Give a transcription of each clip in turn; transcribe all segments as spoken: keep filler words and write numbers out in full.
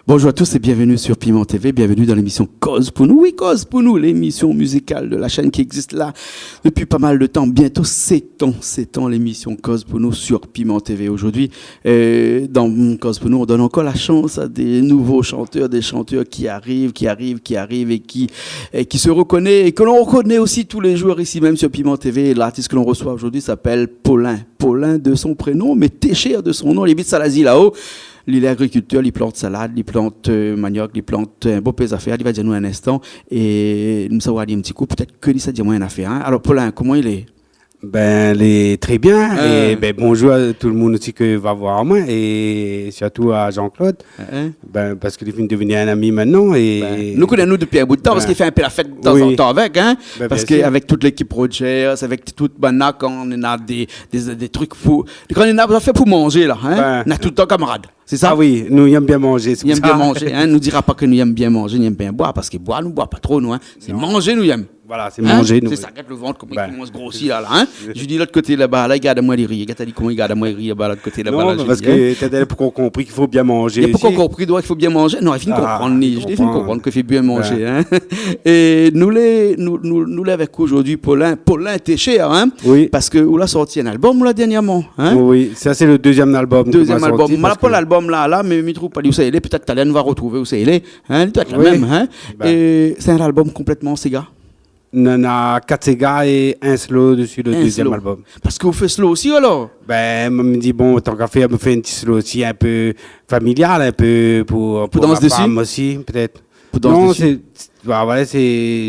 Bonjour à tous et bienvenue sur Piment T V, bienvenue dans l'émission Koz pou nou. Oui, Koz pou nou, l'émission musicale de la chaîne qui existe là depuis pas mal de temps, bientôt sept ans, sept ans, l'émission Koz pou nou sur Piment T V. Aujourd'hui, euh, dans Koz pou nou, on donne encore la chance à des nouveaux chanteurs, des chanteurs qui arrivent, qui arrivent, qui arrivent et qui, et qui se reconnaît, et que l'on reconnaît aussi tous les jours ici même sur Piment T V. Et l'artiste que l'on reçoit aujourd'hui s'appelle Paulin. Paulin de son prénom, mais Técher de son nom. Li abit Salazie là-haut. Li lé agrikiltèr, li plant salad, li plant, euh, maniok, li plant, euh, bonpé zafèr. Li va dir anou in instan. É nou sa oir ali in ti kou, pétèt ke li sa di amoin in afèr, hein. Alor, Paulin, koman i lé ? Ben, lé trè bien. Hein. É ben, bonjour à tout le monde aussi ke va voir amoin, é sirtou à Jean-Claude. Hein, hein. Ben, parske li fine devni in ami mintnan, é... Ben, nou koné anou dopi in bout de tan, parske li fé in pé la fèt tazantan avèk, hein. Oui. Ben, bien sûr. Parske avèk tout lékip Rogers, avèk tout banna, kan néna dé, dé, dé trik pou, kan néna zafèr pou manzé la, hein, néna toultan kamarad. Sé sa ? Ah oui, nou i èm bien manzé, sé pou sa. I èm bien manzé, hein. Nou dira pa ke nou i èm bien manzé, nou i èm bien boir, parske boir, nou boir pa tro, nou, hein. Non. Sé manzé nou i èm. Voilà, sé manzé nou i èm. Hein ? Sé sa, gèt lo vant, koman i komans grosi la, la, hein ? Ben. Judy, lot koté laba la, i gard amoin, li ri. Gèt ali koman i gard amoin, li ri laba, lot koté laba la, Judy, hein ? Non, parske té la pou konpri k'i fo bien manzé osi. Li la pankor konpri, donk i fo bien manzé. Non, li fine konprann, li, li fine konprann ke fo bien manzé, hein. É nou lé, nou, nou, nou lé avèk ou zordi, Paulin, Paulin Técher, hein ? Oui. Parske ou la sorti in album, ou la, dernièrman, hein ? Oui, sa sé le dezièm album ke ma sorti. Dezièm album. Ma la pran lalbum la, la, mé mi trouv pa li ousa i lé, pétèt talèr nou va rotrouv ousa i lé, hein ? Li doi èt la mèm, hein ? Oui. Ben. É sé in album konplètman séga. Néna kat séga é in slow desi le dezièm album. In slow. Parske ou fé slow osi, alor ? Ben, moin mi di, bon, tan ka fèr, mi fé in ti slow osi, in pé familial, in pé pou, pou ma fanm osi, pétèt. Pou dans desi ? Pou dans desi ? Non, sé, sé, bah ouais, sé,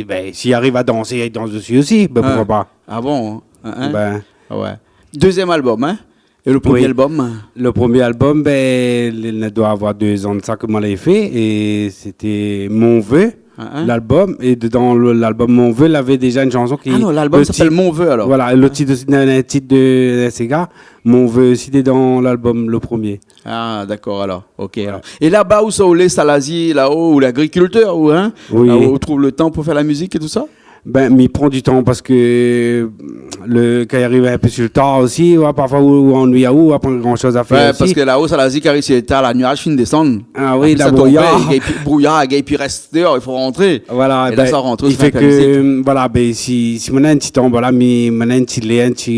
ben, si i ariv a dansé, i dans desi osi, ben, poukoi pa ? Ah bon, hein ? Ben. Ah ouais. Dezièm album, hein ? É le promié album ? Oui. Le promié album, ben, li, li doi avoir dé zan de sa ke moin lavé fé, é sété Mon Vœu, lalbum. Hein, hein. É dedan le, lalbum Mon Vœu, lavé déza in shanson ki... Ah non, lalbum i apèl Mon Vœu, alor. Voilà, le tit osi, in, in tit de, de séga, Mon Vœu osi, té dan lalbum, le promié. Ah, dakor, alor. Ok, alor. Voilà. É laba, ousa ou lé, Salazie, la-o, ou lé agrikiltèr, ou, hein ? Oui. La-o, ou trouv le tan pou fé la mizik é tousa ? Ben, mi pran du tan parske le, kan i ariv in pé su le tar osi, ouais, parfoi ou, ou annuiy aou, ou na pa gran shoz a fèr osi. Ouais, parske la-o, Salazie, kan i ariv su le tar, la, nuaz fine désann. Ah oui, la, brouyar. Apré sa tonm, épi brouyar, épi rès déor, i fo rantré. Voilà, é la, ben, sa rant, i fé ke, voilà, ben, si, si moin néna in ti tan, voilà, mi, moin néna in ti lèr, in ti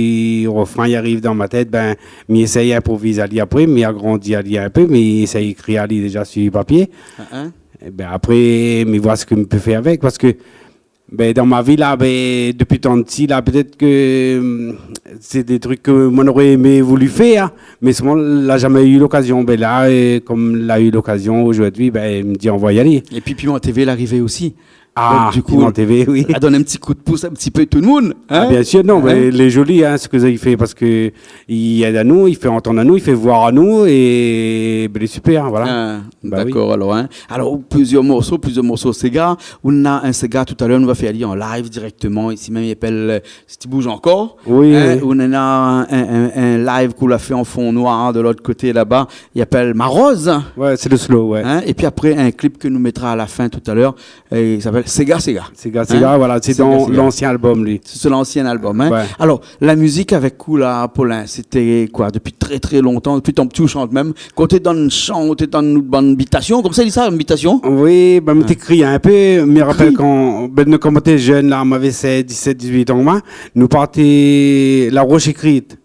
refrin i ariv dan ma tèt, ben, mi éséy inproviz ali apré, mi agrandi ali in pé, mi éséy ékri ali déza su papié. Hein, hein. É ben, apré, mi voi sak mi pé fé avèk, parske ben, dan ma vi la, ben, dopi tan pti la, pétèt ke, hum, sé dé trik ke moin noré émé voulu fèr, mé solman la zamé u lokazion. Ben la, euh, kom la u lokazion zordi, ben, mi di, anvoy alé. Épi Piment TV la arivé osi. Ah, Piment TV, oui. Donk, du kou, la donn in ti kou d'pous in ti pé tout le moun, hein ? Ah, bien sûr, non, mé lé zoli, hein, sak zot i fé, parske i èd anou, i fé antann anou, i fé voir anou, é, ben, lé super, voilà. Ah, dakor, alor, hein. Alor, plizièr morso, plizièr morso séga. Ou néna in séga talèr, nou va fé ali an live dirèkteman. Isi mèm, i apèl, euh, Si ti bouz ankor. Oui, oui. Ou néna in, in, in live k'ou la fé an fon noir de lot koté laba. I apèl Ma Rose. Ouais, sé le slow, ouais. Hein ? Épi apré, in klip ke nou métra a la fin talèr, é i apèl Séga Séga. Séga Séga, voilà, sé dan lansien album, li. Sé lansien album, hein. Ouais. Alor, la mizik avèk ou la, Paulin, sété koi, dopi trè, trè lontan, dopi tan pti ou shant mèm ? Kan ou té dan shan, ou té dan bann bitasion, konmsa i di sa, bitasion ? Oui, ben, mi té kri in pé, mi rapèl kan, ben, nou, kan moin té jenn la, moin lavé sèz, disèt, dizuit an, moin, nou parté La Roche Écrite,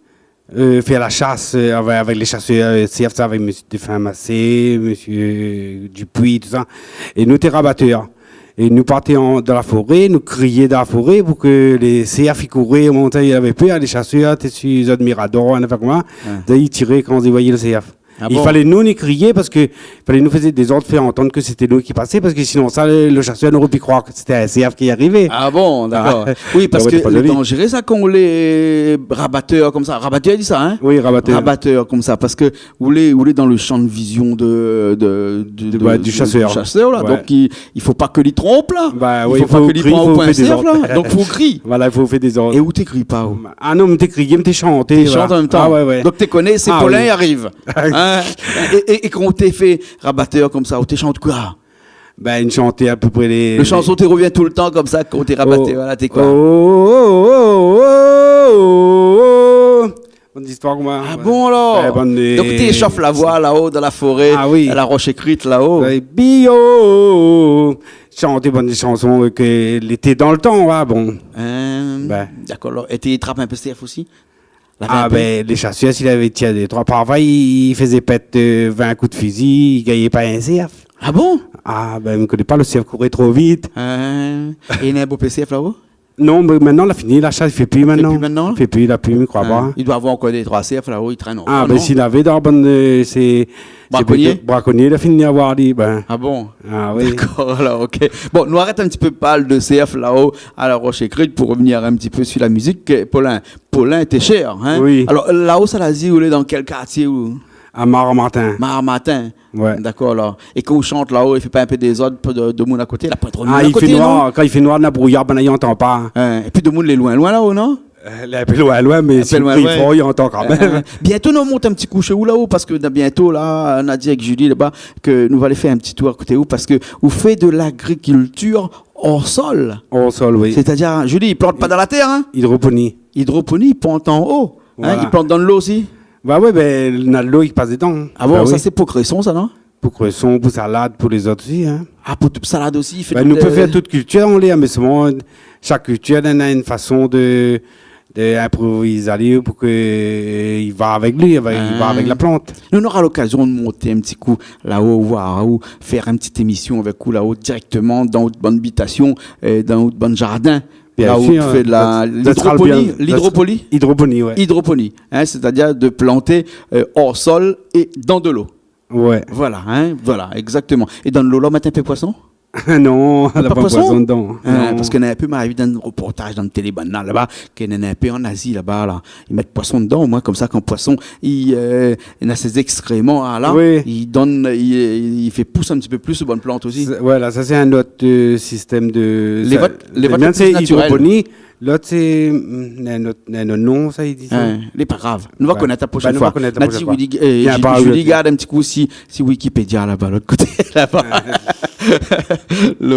euh, fé la shas, euh, avèk, avèk lé shasèr, euh, sé sa, avèk mésyé défin Massé, mésyé, euh, Dupuis, tousa. É nou té rabatèr. É nou parté an, dan la foré, nou kriyé dan la foré pou ke lé sèrf i kouré, monté, i avé pèr, lé shasèr té su zot mirador, in afèr konmsa. Ouais. Donk i tiré kan zot i voiyé le sèrf. Ah bon ? I falé nou, ni kriyé, parske falé nou fé dézord, fé antann ke sété nou ki pasé, parske sinonsa, le, le shasèr noré pi kroir ke sété in sèrf ki arivé. Ah bon, dakor. Ah. Oui, parske lé danzéré sa, kan ou lé rabatèr konmsa. Rabatèr, i di sa, hein ? Oui, rabatèr. Rabatèr konmsa, parske ou lé, ou lé dan le shan de vizion de, de, de, du shasèr la. Ouais, du shasèr. Donk i, i fo pa ke li tronp la. Bah oui, i fo pa ke li pran aou pou in sèrf la. Donk fo kri. Voilà, i fo fé dézord. É ou té kri pa, ou ? Ah non, mi té kriyé, mi té shanté, voilà. Té shant an mèm tan. Ah ouais, ouais. Donk té koné, sé Paulin i ariv. Ah oui. Hein ? É, é, é kan ou té fé rabatèr konmsa, ou té shant koi ? Ben, in shanté a pé pré lé... Le shanson té rovien toultan konmsa, kan ou té rabatèr, voilà, té koi ? Oh, oh, oh, oh, oh, oh. Bann zistoir koman. Ah bon, alor ? Bin, bann, euh, donk, té i shof la voi la-o dan la foré, ah oui, a La Roche Écrite la-o. Ouais, bio. Shanté bann shanson, euh, ke lété dan le tan, ouais, bon. Euh, bin, dakor, alor. É té i trap in pé sèrf osi ? Lavé in pé ? Ah bin, le shasèr, si lavé tir dé troi, parfoi, li, li fézé pèt, euh, vin kou d'fizi, li gingn pa in sèrf. Ah bon ? Ah bin, mi koné pa, le sèrf i kour tro vit. Euh, é néna in bonpé sèrf la-o ? Non, mé mintnan, la fini, la shas, i fé pi mintnan. I fé pi mintnan ? I fé pi, la pi, mi kroi pa. Ah, i doi avoir ankor dé troi sèrf la-o, i trène ankor, non ? Ah bin, si lavé dan bann, euh, sé, sé brakonié ? Brakonié, la fini avoir li, bin. Ah bon ? Ah oui. Dakor, alor, OK. Bon, nou arèt in ti pé parl de sèrf la-o a La Roche Écrite pou revenir in ti pé sur la mizik. Euh, Paulin, Paulin Técher, hein ? Oui. Alor, la-o, sa la di, ou lé dan kèl kartié, ou ? A Marmatin. Marmatin. Ouais. Dakor, alor. É kan ou shant la-o, i fé pa in pé dézord pou de, demoun a koté, la poin tro demoun a koté, non ? Ah, i fé noir, kan i fé noir, na brouyar, bin, i antan pa. Hein, épi demoun lé loin, loin la-o, non ? Euh, lé in pé loin, loin, mé si ou kri for, i antan kan mèm. Hein, hein. Bientô, nou mont in ti kou shé ou la-o, parske bientô, la, nou la di avèk Julie laba ke nou va alé fé in ti tour a koté ou, parske ou fé de l'agrikiltir hors sol. Hors sol, oui. Sétadir, Julie, i plant pa dan la tèr, hein ? Idroponi. Idroponi, i plant anlo. Hein, voilà. I plant dan lo osi. Ba ouais, bin, na lo i pas dedan. Ah bon, sa sé pou kréson, sa, non ? Pou kréson, pou salad, pou lézot osi, hein. Ah, pou tout, salad osi, i fé... Bin, nou pé fé tout kiltir, on lé, mé solman, shak kiltir, néna in fason de, de inprovizé ali pou ke, euh, i va avèk li, i va, i va avèk la plant. Nou nora lokazion de mont in ti kou la-o, voir ou fé in ti émision avèk ou la-o, dirèkteman dan out bann bitasion, euh, dan out bann zardin. Bien sûr, la-o, ou fé de la, hein. Sa, sa sra bien. L'idroponi, l'idroponi. Idroponi, ouais. Idroponi, hein, sétadir de planté, euh, hors sol é dan de lo. Ouais. Voilà, hein, voilà, exactement. É dan lo, la, ou mèt in pé poison ? Non, la pa poison dedan. Pa poison ? Hein, non. Parske néna in pé, ma la vi dan in reportaz dan télé, bann la, laba, ke néna in pé an Azi, laba, la. I mèt poison dedan, omoin, konmsa, kan poison, i, euh, néna sé zékskréman, ah, la, oui, i donn, i, i fé pous in ti pé plis bann plant osi. Sé, voilà, sa, sé in ot, euh, sistèm de, lé sa, vot, lé vot lé mien, lé plis sé natirèl. Idroponi. Lot, sé, mm, in ot, in ot non, sa, i di sa. Hein, lé pa grav. Nou va konèt la proshèn foi. Bin, nou va konèt la proshèn foi. Nadir, Willy, euh, Julie, gard in ti kou si, si Wikipedia laba, lot koté laba.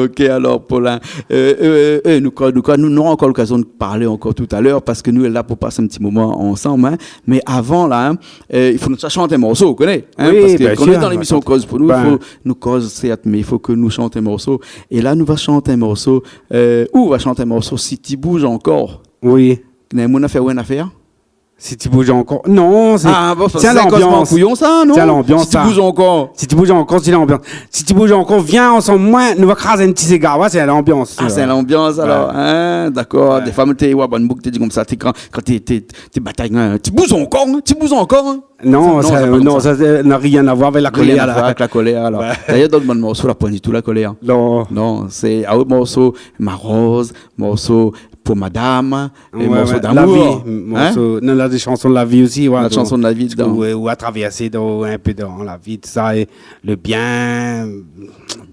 OK, alor, Paulin. Euh, euh, euh, nou, nou, nou nora ankor lokazion de parl ankor talèr, parske nou lé la pou pas in ti moman ansanm, hein. Mé avan, la, hein, euh, i fo nou sa shant in morso, ou koné, hein, oui, parske kan nou lé dan lémision Koz pou nou, i fo nou koz, sèrt, mé i fo ke nou shant in morso. É la, nou va shant in morso, euh, ou va shant in morso, Si ti bouz ankor. Oui. Néna in moun la fé, ouais, in afèr. Si ti bouz ankor. Non, sé, ah, bon, sé in lanbians. Kouyon, sa, non ? Sé in lanbians, sa. Si ti bouz ankor. Si ti bouz ankor, sé lanbians. Si ti bouz ankor, vien ansanm moin, nou va kraz in ti séga. Ouais, sé in lanbians. Ah, sé in lanbians, alor. Ouais. Hein, dakor. Ouais. Défoi, moin té, ouais, bann boug té di konmsa, té kan, kan té, té, té batay, hein, ti bouz ankor, hein, ti bouz ankor, hein. Non, sa, non, sa, sé pa konmsa. Non, sa, sa na rien à voir avèk la kolèr, la. Rien à voir avèk la kolèr, alor. Ouais. Dayèr, dan bann morso, la poin ditou la kolèr. Non. Non, sé, ah, out morso, Ma roz, morso pou madam, é morso d'amour. Ouais, ouais. La vi, morso, hein ? Non, na dé shanson de la vi osi, ouais, donk, shanson de la vi dedan. Ou, euh, ou la travèrsé dan, in pé dan la vi, tousa, é le bien,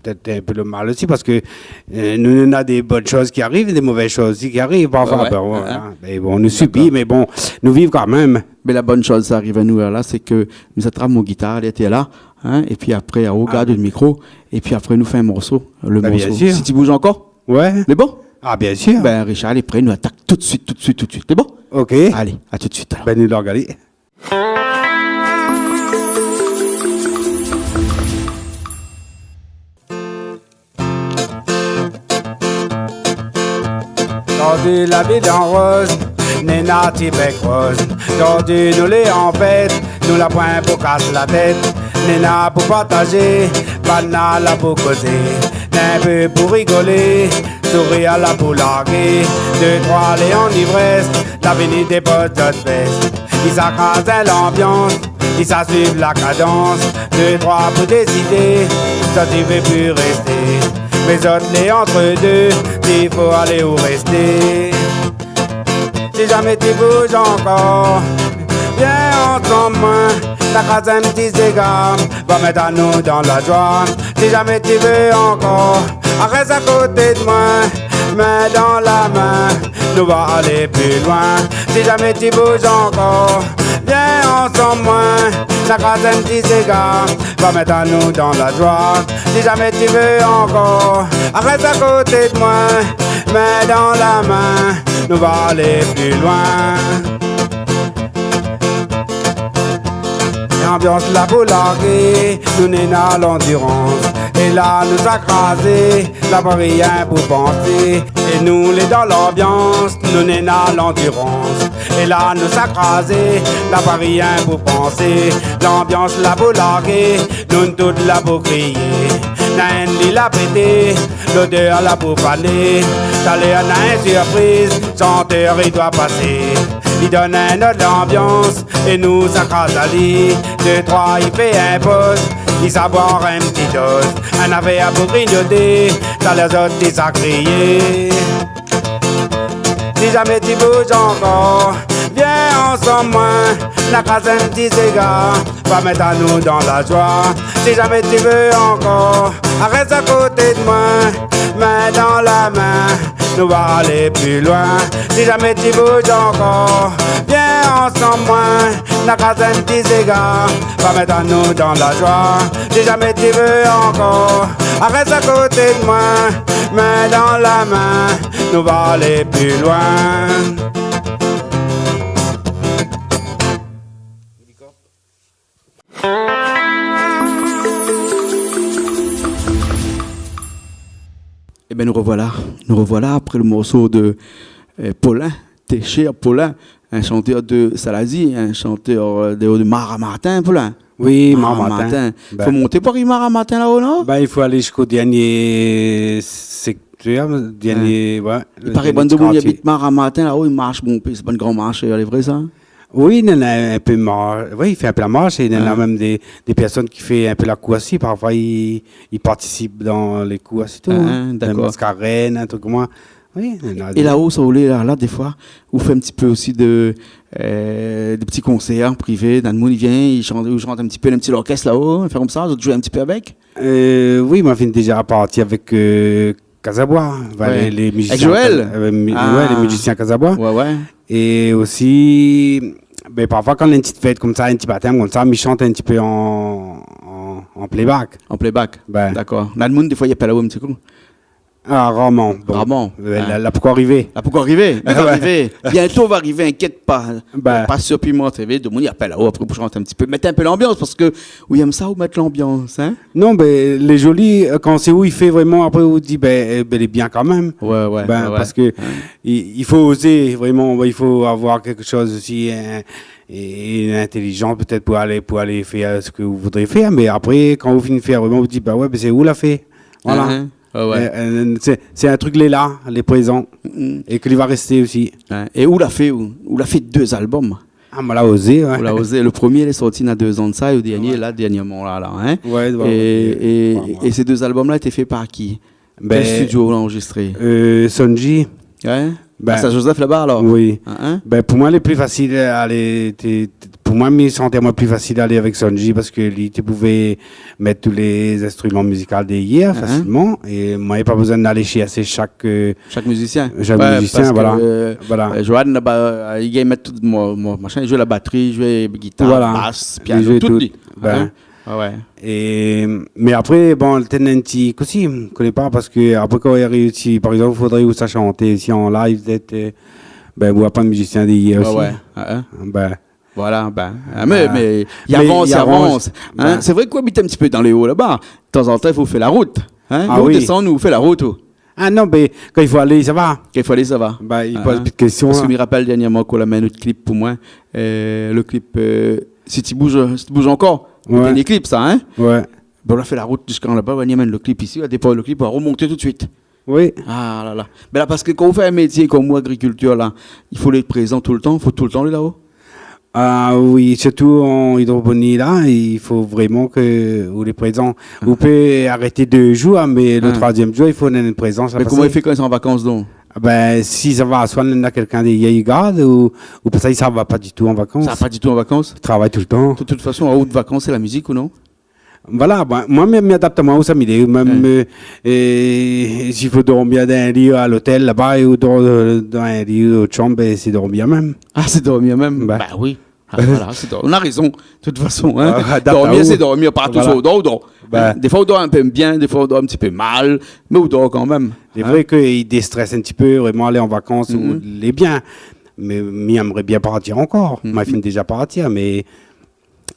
pétèt in pé le mal osi, parske, euh, nou, nou na dé bone shoz ki ariv, dé mové shoz osi ki ariv, parfoi, ouais, ouais, bin, voilà. Hein, hein. Mé bon, nou sibi, mé bon, nou viv kan mèm. Dakor. Mé la bone shoz, sa ariv anou, la, sé ke nou atrap mon gitar, li lété la, hein, épi apré, ou gard le mikro, épi apré, nou fé in morso, le morso. Bin, bien sûr. Si ti bouz ankor. Ouais. Lé bon ? Ah, bien sûr. Bin, Richard lé pré, nou atak tout de suite, tout de suite, tout de suite. Lé bon ? OK. Alé, a tout de suite, alor. Bin, nou la gard. Zordi la vi dan roz, néna ti bèk roz. Zordi nou lé an fèt, nou la poin pou kas la tèt. Néna pou partazé, banna la pou kozé. Néna in pé pou rigolé, sourir la pou largé. Dé, troi lé an ivrès, la vini dépoz zot vès. I sa kraz in lanbians, i sa suiv la kadans. Dé, troi pou désidé, zot i vé pi rèsté. Mé zot lé antre dé, i fo alé ou rèsté. Si zamé ti bouz ankor, vien ansanm moin, sa kraz in ti séga, va mèt anou dan la zoi. Si zamé ti vé ankor, arèt a koté de moin, min dan la min, nou va alé pi loin. Si zamé ti bouz ankor, vien ansanm moin, sa kraz in ti séga, va mèt anou dan la zoi. Si zamé ti vé ankor, arèt a koté de moin, min dan la min, nou va alé pi loin. Lanbians la pou largé, nou néna landirans. É la nou sa krazé, la pa rien pou pansé. É nou lé dan lanbians, nou néna landirans. É la nou sa krazé, la pa rien pou pansé. Lanbians la pou largé, nou tout la pou kriyé. Na inn li la pété, lodèr la pou fané. Talèr na inn sirpriz, shantèr i doi pasé. Li donn inn not lanbians, é nou sa kraz ali. Dé troi i fé in poz, i sa boir in ti doz. In nafèr pou grignoté, talèr zot i sa kriyé. Si zamé ti bouz ankor, vien ansanm moin, na kraz in ti séga, va mèt anou dan la joi. Si zamé ti vé ankor, arèt a koté d'moin, min dan la min, nou va alé pli loin. Si zamé ti bouz ankor, vien ansanm moin, na kraz in ti séga, va mèt anou dan la joi. Si zamé ti vé ankor, arèt a koté d'moin, min dan la min, nou va alé pli loin. Ében, nou rovoila, nou rovoila apré le morso de, euh, Paulin, Técher Paulin, in shantèr de Salazie, in shantèr, euh, de, de Maramatin, Paulin. Oui, Maramatin. Maramatin. Bin. Fo monté pou ariv Maramatin la-o, non ? Bin, i fo alé ziska dernié sèktèr, dernié, ouais, le dernié ti kartié. I paré bann demoun i abit Maramatin la-o, i marsh bonpé, sé pa in gran marsh, lé vré sa ? Oui, néna in pé mar-, oui, i fé in pé la marsh, é néna mèm dé, dé pèrsone ki fé in pé la kours osi, parfoi i, i partisip dan lé kours é tou, hein. Mèm dakor. Maskarèn, in trik konmsa. Oui, néna dé. É la-o, sa ou lé la, la, défoi, ou fé in ti pé osi de, euh, dé ti konsèr privé, dan le moun i vien, i shant, ou shant in ti pé, in ti lorkès la-o, fé konmsa, zot i zoué in ti pé avèk ? Euh, oui, moin la fine déza parti avèk, euh, Kazabwa, ben, lé, lé mizisien Kaz-, euh, mi-, ouais, lé mizisien Kazabwa. Avèk Joël. Ouais, ouais. É osi, ben, parfoi, kan néna in ti fèt konmsa, in ti batèm konmsa, mi shant in ti pé an, an, an playback. An playback. Ben. Dakor. Na demoun, défoi, i apèl aou in ti kou. Ah, rarman. Bon. Rarman. Euh, la, la pankor arivé. La pankor arivé. Mé va arivé. Bientô va arivé, inkièt pa. Ben. Pa sir Piment TV, demoun i apèl aou apré pou shant in ti pé. Mèt in pé lanbians, parske ou yèm sa, ou mèt lanbians, hein ? Non, ben, lé zoli, euh, kan sé ou i fé vréman, apré ou di, ben, euh, ben, lé bien kan mèm. Ouais, ouais, ben, ouais, ouais. Parske i, i fo ozé vréman, i fo avoir kékshoz osi, hein, é, é intélizan pétèt pou alé, pou alé fé, euh, sak ou voudré fé, mé apré, kan ou fini fé vréman, ou di, ben ouais, ben, sé ou la fé. Voilà. Hein, hein. Ouais, ouais. Euh, euh, sé, sé in trik lé la, lé prézan, é ke li va rèsté osi. Ouais. É ou la fé, ou, ou la fé dé album. Ah, moin la ozé, ouais. Ou la ozé. Le promié, lé sorti na dé zan de sa, é le dernié, la, dernièrman, la, la, hein. Ouais, ouais, ouais. É, é sé dé album-la lété fé par ki ? Kèl studio ou la anrozistré ? Ben, euh, Son'J. Ouais ? Ben, ah, Saint-Joseph laba, alor ? Oui. Hein, hein ? Ben, pou moin, lé pli fasil alé, té, té, pou moin, mi santé amoin pli fasil alé avèk Son'J parske li té pouvé mèt tout lé zinstriman mizikal dèrièr fasilman. É moin, la pa bézoin alé shèrshé shak, euh, Shak mizisien. Shak mizisien, voilà. Ouais, parske, euh, euh, Johan, laba, euh, li gingn mèt tout, mo-, mo-, machin, li zoué la batri, li zoué gitar, bas, piano, tout li. Li zoué tout. Ben. Hein ? Ah ouais. É, mé apré, bon, té néna in ti kousi, mi koné pa, parske apré, kan i ariv isi, par égzanp, fodré ou sa shanté isi an live, pétèt, euh, ben, ou na pa de mizisien dèrièr osi. Ouais, ouais. Ah, hein. Ben. Voilà, ben, ah, mé, mé, i avans, i avans. Ben. Sé vré k'ou abit in ti pé dan lé o laba. Tazantan, i fo fé la rout. Hein ? Ah oui. Ou désann, ou fé la rout, ou. Ah non, mé kan i fo alé, sa va. Kan i fo alé, sa va. Ben, i poz pi de késtion, hein. Parske mi rapèl dernièrman k'ou la mèt in ot klip pou moin. Euh, le klip, euh, Si ti bouz, Si ti bouz ankor. Ouais. Le dernié klip, sa, hein ? Ouais. Ben, ou la fé la rout ziska laba, ou la amenn le klip isi, ou la déport le klip, ou la romont tout suit. Oui. Ah la la. Ben la, parske kan ou fé in métié konm ou, agrikiltèr, la, i fo lé prézan toultan, fo toultan lé la-o. Ah oui, sirtou an idroponi, la, i fo vréman ke ou lé prézan. Ou pé arété dé zour, mé le troizièm zour, i fo néna in prézans. Mé koman i fé kan i sava an vakans, donk ? Ah ben, si sa va, soi néna kèlkin dèrièr i gard, ou, ou pou sa, i sava pa ditou an vakans. Sa va pa ditou an vakans ? I travay toultan. De tout fason, an out vakans, sé la mizik, ou non ? Voilà, ben, moin, mi, mi adapt amoin ousa mi lé, mèm, euh, é si fo dormir dan in li a lotèl laba, é ou dor, euh, dan in li, ot shanm, ben, sé dormir mèm. Ah, sé dormir mèm ? Ben. Ben oui. Ah, voilà, sé dor-, ou na rézon, de tout fason, hein. Ah, adapt aou. Dormir, sé dormir, partou sa ou dor, ou dor. Voilà. Ben. Défoi, ou dor in pé bien, défoi, ou dor in ti pé mal, mé ou dor kan mèm. Lé vré ke i déstrès in ti pé, vréman, alé an vakans, ou lé bien. Mé, mi èmré bien partir ankor. Moin la fine déza partir, mé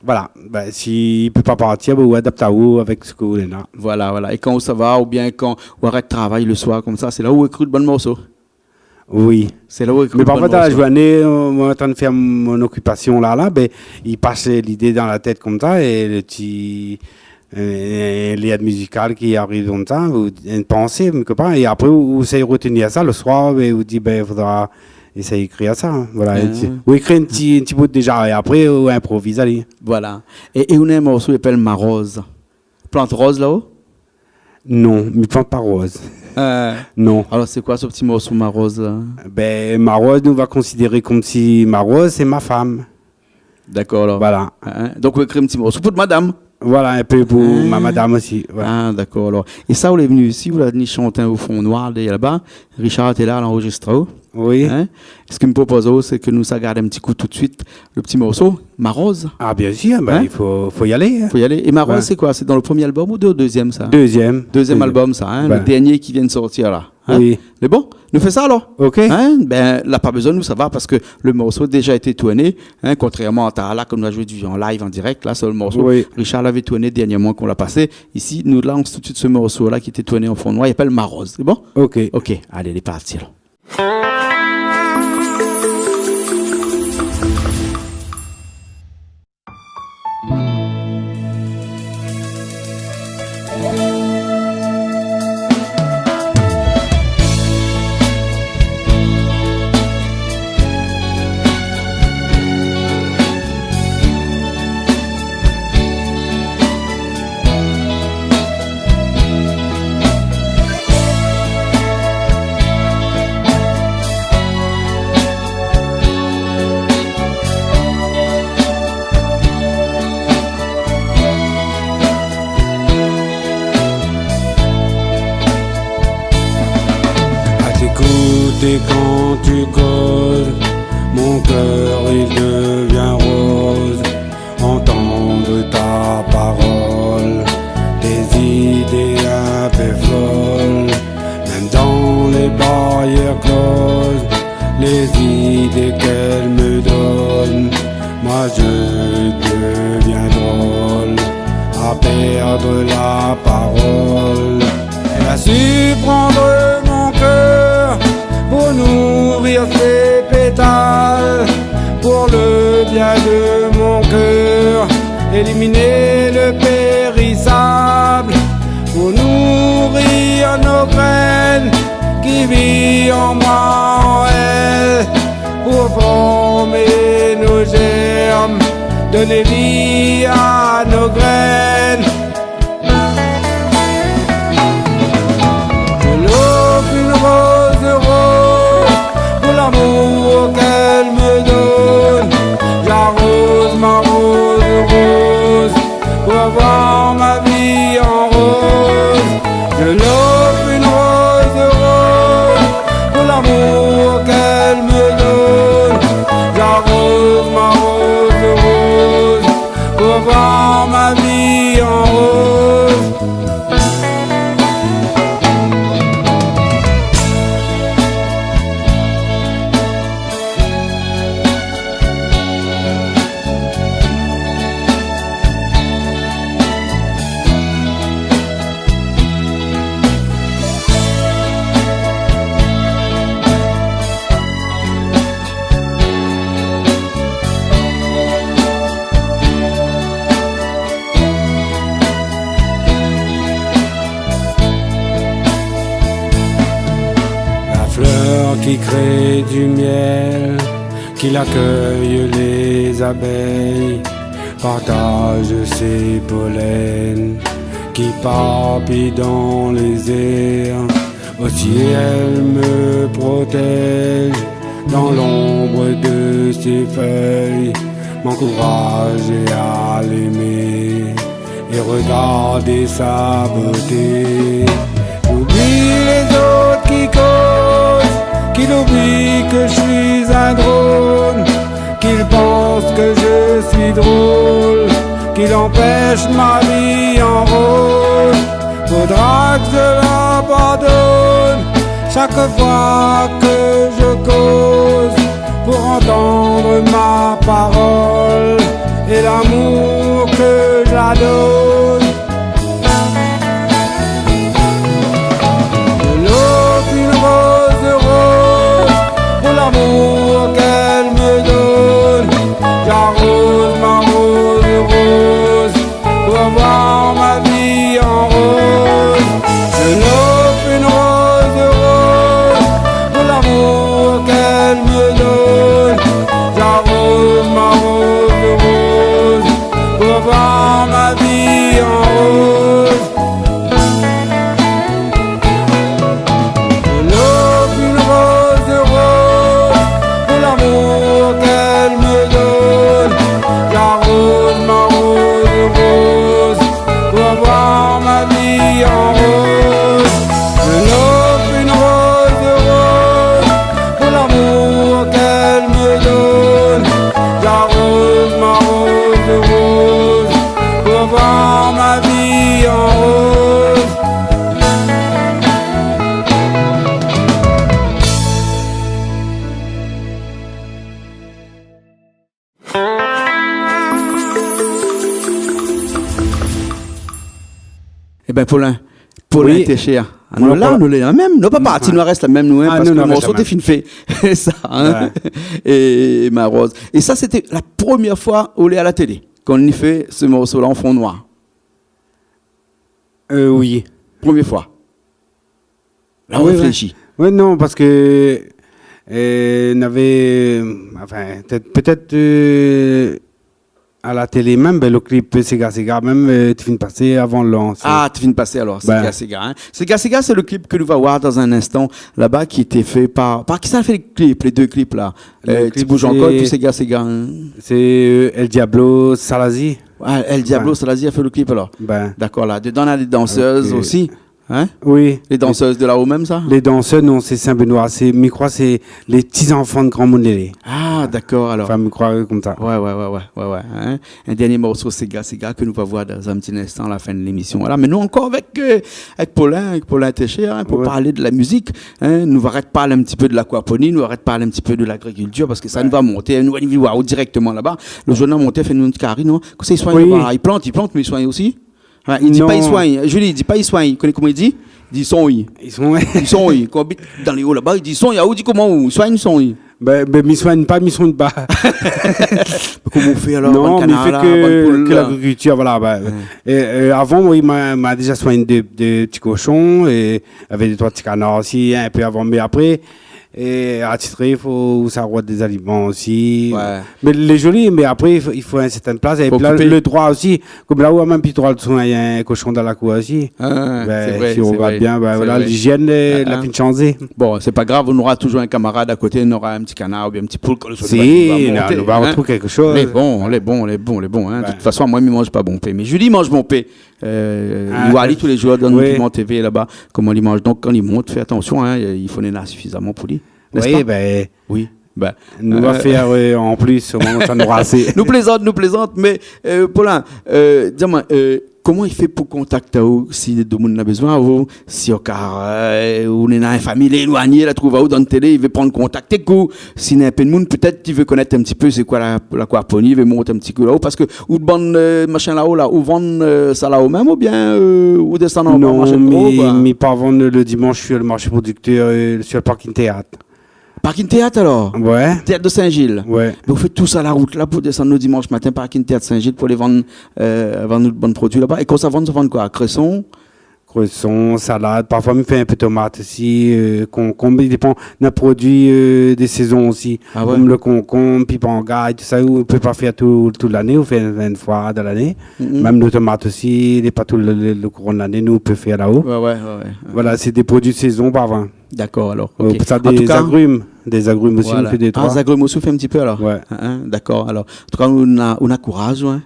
Voilà, bin, si i pé pa partir, bin, ou adapt aou avèk sak ou néna. Voilà, voilà. É kan ou sava, oubien kan ou arèt travay le soir konmsa, sé la ou ékri out bann morso. Oui. Sé la ou ékri out bann morso. Mé parfoi, dan la zourné, euh, moin antrin fé mon okipasion la, la, bin, i pas lidé dan la tèt konmsa, é le ti, euh, lèr mizikal ki ariv konmsa, ou in pansé, kèk par, é apré, ou, ou éséy retenir sa, le soir, bin, ou di, bin, fodra éséy ékrir sa, in. Voilà, ah, é ti, ou ékri in ti, in ti bout déza, é apré, ou inproviz, alé. Voilà. É, é ou néna in morso i apèl Ma Roz. Plant roz la-o ? Non, mi plant pa roz. Euh, non. Alor, sé koi se ti morso Ma Roz la ? Bin, Ma Roz, nou va konsidéré konmsi Ma Roz, sé ma fanm. Dakor, alor. Voilà. Hein, hein. Donk, ou ékri in ti morso pou out madam. Voilà, in pé pou ma madam osi, ouais. Ah, dakor, alor. É sa, ou lé vni isi, ou la vni shanté o Fon Noir, dèrièr laba. Richard té la, la anrozistré. Oui. Hein ? Sak mi propoz, sé ke nou sa gard in ti kou tout suit le ti morso, Ma Roz. Ah, bien sûr, ben, i fo, fo y alé, hein. Fo y alé. É Ma Roz, sé koi ? Sé dan le promié album ou le dézièm, sa ? Dézièm. Dézièm album, sa, hein, le dernié ki vien de sortir, la. Hein ? Oui. Lé bon ? Nou fé sa, alor ? Ok. Hein ? Bin, la pa bezoin, nou sava, parske le morso la déza été tourné, hein, kontrèrman a ta la, kom nou la zoué an live, an dirèk, la, sé le morso Richard lavé tourné dernièrman, k'ou la pasé. Isi, nou lans tout suit se morso la ki té tourné o Fon Noir, i apèl Ma Roz. Lé bon ? Ok. Ok, alé, lé parti, alor. À t'écouter quand tu causes, mon cœur il devient rose. Entendre ta parole, tes idées un peu folles, même dans les barrières closes, les idées qu'elle me donne, moi je deviens drôle à perdre la parole. Elle a su prendre mon cœur pour nourrir ses pétales, pour le bien de mon cœur, éliminer le périssable, pour nourrir nos graines qui vit en moi, en elle, pour former nos germes, donner vie à nos graines. Je l'offre une rose rose pour l'amour qu'elle me donne. J'arrose ma rose rose pour avoir ma vie en rose. Je l'offre une rose rose pour l'amour qu'elle me donne. J'arrose ma rose rose pour voir ma vie en rose. La fleur qui crée du miel, qui accueille les abeilles, partage ses pollens, qui papillent dans les airs. Aussi elle me protège dans l'ombre de ses feuilles, m'encourage à l'aimer et regarder sa beauté. J'oublie les autres qui causent, qu'il oublie que je suis un drôle, qu'il pense que je suis drôle, qu'il empêche ma vie en rose. Faudra que je l'abandonne chaque fois que je cause pour entendre ma parole et l'amour Paulin, Paulin Técher. Ah, nou la, nou lé la mèm. Nou pa parti, nou la rès la mèm, nou, hein, parske le morso té fine fé. Sa, hein. É Maroz. É sa, sété la promièr foi ou lé a la télé, kan li fé se morso-la an fon noir. Euh, oui. Promièr foi. La ou réfléshi. Ouais, non, parske, euh, navé, enfin, pétèt, pétèt, euh, a la télé mèm, bin, le clip Séga Séga mèm, euh, té fine pasé avan l'an. Ah, té fine pasé alor, Séga Séga, hein. Séga Séga, sé le clip ke nou va voir dan in instan laba, ki été fé par, par kisa la fé le clip, lé dé clip la ? Ti Bouj Ankor épi Séga Séga, hein. Sé, euh, El Diablo Salazie. Ah, El Diablo Salazie la fé le clip alor. Dakor, la dedan na lé dansèz osi, hein ? Oui. Lé dansèz de la-o mèm, sa ? Lé dansèz, non, sé Sin-Benoi. Sé, mi kroi sé lé ti zanfan de Gran Moun Lélé. Ah, dakor alor. Enfin, mi kroi konmsa. Ouais, ouais, ouais, hein. In dernié morso Séga Séga ke nou va voir dan in ti instan a la fin de lémision. Voilà, mé nou ankor avèk, euh, avèk Paulin, avèk Paulin Técher, hein, pou parl de la mizik, hein. Nou va arèt parl in ti pé de l'aquaponie, nou va arèt parl in ti pé de l'agrikiltir, parske sa nou va monté, nou va alé voir dirèkteman laba. Le zour nou la monté, fé nou in ti kari, non ? Kosa i soign laba ? I plant, i plant, mé i soign osi. Ouais, i di pa i soign. Julie, i di pa i soign. Koné koman i di ? I di i sogn. I sogn. I sogn. Kan ou abit dan lé o laba, i di i sogn. Ah, ou di koman ou ? I soign, i sogn. Bin, bin, mi soign pa, mi sogn pa. Koman ou fé alor ? Non, mi fé ke, ke l'agrikiltir, voilà, bin. É, euh, avan, oui, ma, ma déza soign dé, dé ti koshon, é avèk dé troi ti kanar osi, in pé avan, mé apré, é atitré, i fo ou sa rod dé zaliman osi. Ouais. Mé lé zoli, mé apré, i fo, i fo in sèrtin plas. Épi la, le droi osi, konm la ou la mèm pi droi de soign in koshon dan la kour osi. Ah, sé vré, si ou rogard bien, bin voilà, lizièn, euh, la fine shanzé. Bon, sé pa grav, nou nora touzour in kamarad a koté, nou nora in ti kanar oubien in ti poul, kan le solèy va monté, nou va trouv kékshoz. Lé bon, lé bon, lé bon, lé bon, hein. De tout fason, moin, mi manz pa bonpé. Mé Julie i manz bonpé. Euh, li voi ali tou lé zour dan Piment TV laba, koman li manz. Donk, kan li mont, fé atansion, hein, i fo néna sifizaman pou li. N'est-ce pas ? Oui, bin, nou va fé, euh, an plis, omoin sa nora asé. Nou plézant, nou plézant, mé, euh, Paulin, euh, di amoin, euh, koman i fé pou kontakt aou si demoun na bezoin aou, si o ka, euh, ou néna in fami éloigné, la trouv aou dan télé, i vé pran kontakt èk ou, si néna in pé demoun, pétèt, i vé konèt in ti pé sé koi la, l'aquaponie, i vé mont in ti kou la-o, parske ou bann, euh, mashin la-o la, ou vann, euh, sa la-o mèm, oubien, euh, ou désann anba marshé gro, koi ? Non, mi, mi pa vann le dimansh sur le marché producteur, euh, sur le parking théâtre. Parking théâtre alor ? Ouais. Théâtre de Saint-Gilles. Ouais. Mé ou fé tout sa la rout la pou désann le dimansh matin, parking théâtre Saint-Gilles, pou alé vann, euh, vann nout bann produi laba. É kan sa vann, sa vann koi ? Kréson ? Kréson, salad. Parfoi, mi fé in pé tomat osi, euh, konkonm. I dépan, na produi, euh, de sézon osi. Ah ouais. Konm le konkonm, pipangay, tout sa, ou pé pa fé tout, tout lané, ou fé in, in foi dan lané. Mèm le tomat osi, lé pa tout le, le, le kouran de lané, nou pé fé la-o. Ouais, ouais, ouais, ouais. Voilà, sé dé produi de sézon, parfoi. Dakor, alor. Euh, OK. Sa, an tou ka, dé zagrim. Dé zagrim osi, voilà. Mi fé dé troi. Ah, zagrim osi, ou fé in ti pé, alor ? Ouais. Hein, hein, dakor, alor. An tou ka, ou na, ou na kouraz, ouais.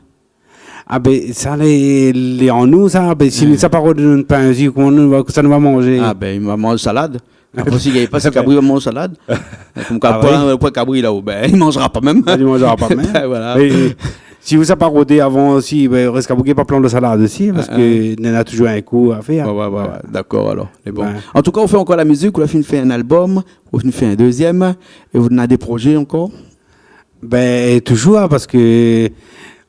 Ah bin, sa, lé, lé an nou, sa. Bin, si nou sa pa rod nout pin osi, koman nou va, kosa nou va manzé ? Ah bin, i va manz salad. Apré, si i gingn pa, si kabri i va manz salad. Konm koi, ah oui, poin, poin kabri la-o, bin, i manzra pa mèm. Bin, i manzra pa mèm. Voilà. Mé si ou sa pa rodé avan osi, bin, rès kabri i gingn pa plant le salad osi, parske néna touzour in kou a fèr. Ouais, ouais, ouais, ouais. Dakor, alor. Mé bon. Ouais. An tou ka, ou fé ankor la mizik, ou la fine fé in album, ou fine fé in dézièm, é ou na dé projé ankor ? Bin, touzour, hein, parske,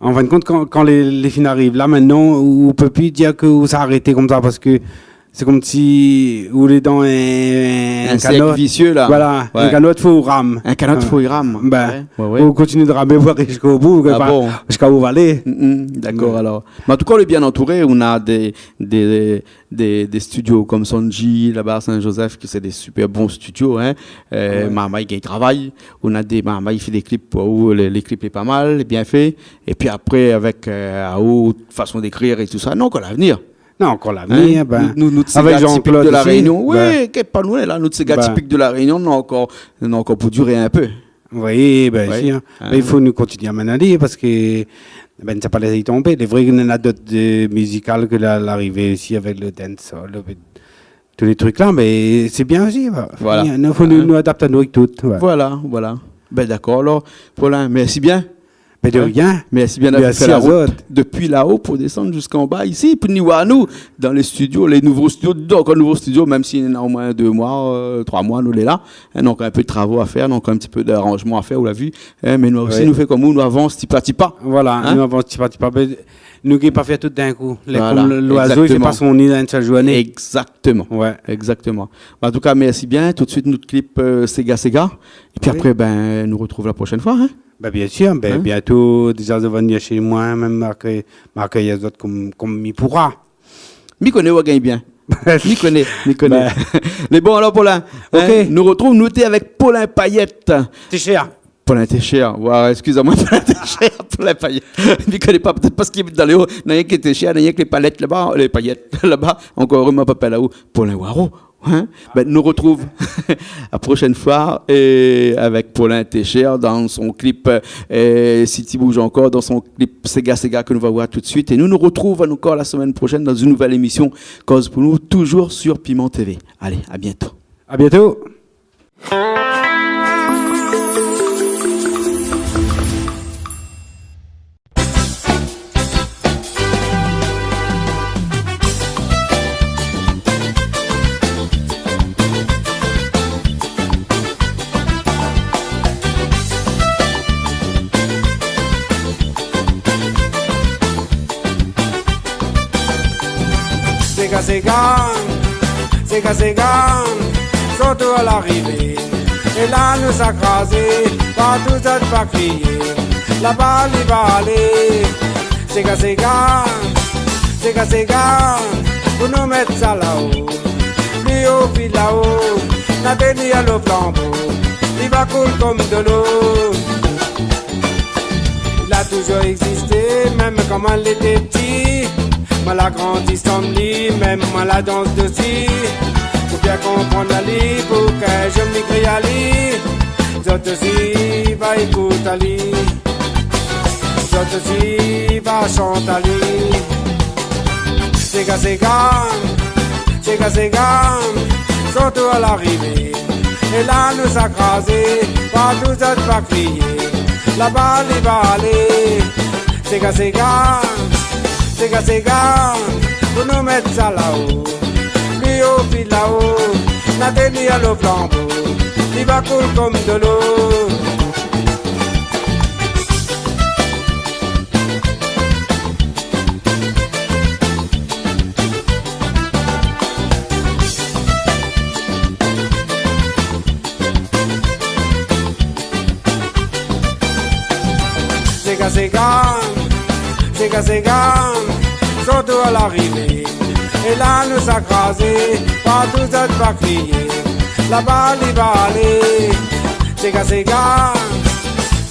an fin de kont, kan, kan lé, lé fine ariv la, mintnan, ou, ou pé pi dir ke ou sa arété konmsa, parske sé konm si ou lé dan in, in sèrk visié, la. Voilà, in kanot, fo ou ram. In kanot, fo ou ram. Bin, ouais, ouais, ou kontinié de ramé pou ariv ziska o bout, ziska ou va alé. Mm, mm, dakor, alor. Mé an tou ka, ou lé bien antouré, ou na dé, dé, dé, dé studio konm Sonji, laba Saint-Joseph, ke sé dé super bon studio, hein. Euh, marmay i gingn travay, ou na dé marmay i fé dé klip pou ou, lé, lé klip lé pa mal, lé bien fé. Épi apré, avèk, euh, aou, fason d'ékrir é tousa, na ankor lavnir. Na ankor lavnir, hein, bin, nou, nout séga tipik de La Rényon. Oui, ké pa nou la, nout séga tipik de La Rényon, na ankor, na ankor pou diré in pé. Oui, bin, si, hein. Bin, i fo nou kontinié a mèn ali, parske, bin, sa pa lès tonbé. Lé vré ke néna dot, euh, mizikal ke la, larivé osi avèk le dancehall, le, tout lé trik la, mé sé bien osi, voilà. Voilà. Nou, fo nou, nou adapt anou avèk tout, ouais. Voilà, voilà. Bin, dakor, alor, Paulin, mèrsi bien. Pé de rien. Mèrsi bien d'avoir fé la rout dopi laho pou désann ziska anba isi, pou ni oir anou dan lé studio, lé nouvo studio, donk in nouvo studio, mèm si néna omoin dé moi, euh, troi moi nou lé la. Hein, donk in pé de travo a fèr, donk in ti pé d'aranzman a fèr, ou la vi. Hein, mé nou osi, nou fé konm ou, nou avans tipa tipa. Voilà, nou avans tipa tipa. Mé nou gingn pa fé tout d'in kou. Lé konm loizo, i fé pa son ni dan in sèl zourné. Exactement. Exactement. An tou ka, mèrsi bien. Tout suit, nout klip, euh, Séga Séga. Épi apré, bin, nou artrouv la proshèn foi, hein. Bin, bien sir, bin, bientô, déza, zot va vnir shé moin, mèm ma akèy, ma akèy azot konm, konm mi poura. Mi koné, ou gingn bien. Mi koné, mi koné. Bin. Lé bon, alor, Paulin, hein, nou artrouv, nou té avèk Paulin Payet. Té shèr. Paulin Técher, ouais, excusez-moi, Paulin Técher, Paulin Payet. Mi koné pa, pétèt parské dan lé o, na rienk Técher, na rienk lé palèt laba, lé payèt laba, ankor érèzman pa apèl aou Paulin Waro, hein. Bin, nou artrouv la proshèn foi, é avèk Paulin Técher dan son klip, euh, Si ti bouz ankor, dan son klip Séga Séga ke nou va oir tout suit. É nou, nou artrouv ankor la semèn proshèn dan in nouvèl émisyon Koz pou nou, toujour sur Piment T V. Alé, à bientôt. À bientôt. Séga, séga, séga, séga, zot tou a larivé. É la nou sa krazé, partou zot va kriyé. Laba li va alé. Séga, séga, séga, séga, pou nou mèt sa laho. Pli o, pli laho, na dènié lo flanbo. Li va koul konm dolo. La toujour égzisté, mèm kan moin lété pti. Moin la grandi sanm li, mèm moin la dans dési. Pou bien konprann ali, pou ke mi kri ali. Zot osi va ékout ali. Zot osi va shant ali. Séga, séga, séga, séga, zot tou a larivé. É la nou sa krazé, partou zot va kriyé. Laba li va alé. Séga, séga, séga, séga, pou nou mèt sa laho. Pli o, pli laho, na dènié lo flanbo. Li va koul konm dolo. Séga, séga, séga, séga, zot tou a larivé. É la nou sa krazé, partou zot va kriyé. Laba li va alé. Séga, séga,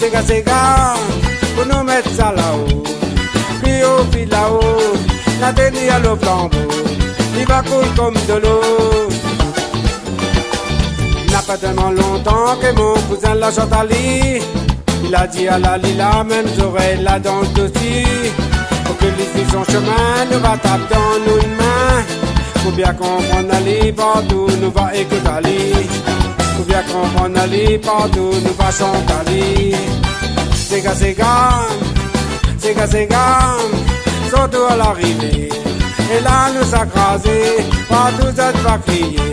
séga, séga, pou nou mèt sa laho. Pli o, pli laho, na dènié lo flanbo. Li va koul konm dolo. Na pa tèlman lontan ke mon kouzin la shant ali. Li la di a la Lila, mèm zorèy la dans dési. Pou ke li suiv son shomin, nou va tap dan nout min. Pou bien konprann ali, partou nou va ékout ali. Pou bien konprann ali, partou nou va shant ali. Séga, séga, séga, séga, zot tou a larivé. É la nou sa krazé, partou zot va kriyé.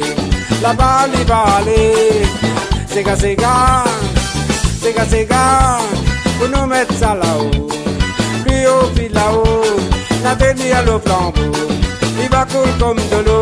Laba li va alé. Séga, séga, séga, séga, pou nou mèt sa laho. Pli o, pli laho, na dènié lo flanbo. Li va koul konm dolo.